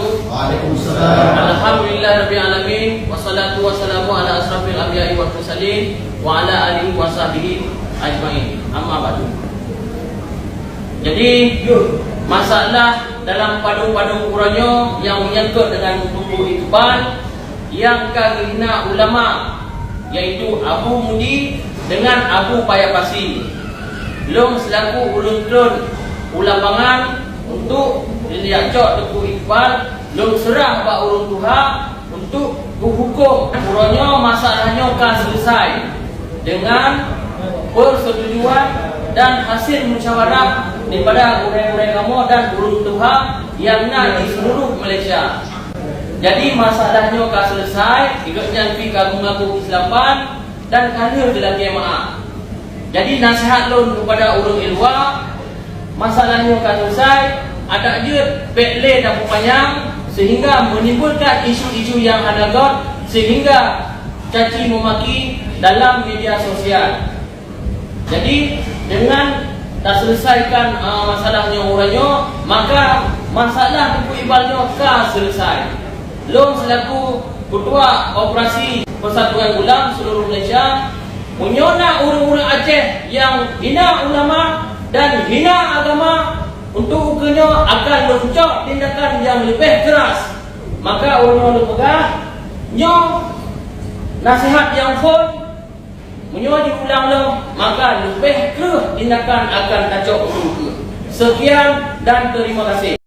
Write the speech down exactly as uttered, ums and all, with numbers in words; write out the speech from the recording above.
Waalaikumsalam. Alhamdulillahirabbil alamin, wassalatu wassalamu ala asyrafil anbiya'i wal mursalin, wa ala alihi wa sahbihi ajmain. Amma ba'du. Jadi, masalah dalam padum-padum uroe nyoe nyang menyangkut dengan Teungku Iqbal nyang ka geuhina ulama, yaitu Abu Mudi dengan Abu Paya Pasi. Lôn seulaku ureuëng treun u lapangan untuk neujak cok Teungku Iqbal, lôn seurah bak ureuëng tuha untuk geuhukôm. Uroe nyoe masalah nyoe ka seuleusai dengan persetujuan dan hasil musyawarah daripada ureuëng-ureuëng kamoe dan ureuëng tuha nyang na di seluruh Malaysia. Jadi, masalah nyoe ka seuleusai, gobnyan pih ka meungaku keusilapan dan ka lheueh geulakée meu'ah. Jadi, nasihat lôn keupada ureuëng di luwa, masalah nyoe ka seuleusai, adak jeuet bék lé tapeupanjang seuhingga meunimbulkan isu-isu nyang hana göt seuhingga caci meumaki dalam media sosial. Jadi, deungon taseuleusaikan, a, masalah nyoe uroe nyoe, maka masalah Teungku Iqbal nyoe ka seuleusai. Lôn seulaku Keutua Koperasi Persatuan Ulama seluruh Malaysia, meunyoe na ureuëng-ureuëng Aceh nyang hina ulama dan hina agama, untuk ukeue nyoe akan lôn cok tindakan nyang leubeh keuras. Maka ureuëng nyoe lôn peugah, nyoe nasihat nyang phon. Meunyoe jiulang lom, maka leubeh kreueh tindakan akan tacok u keue. Seukian dan terima kasih.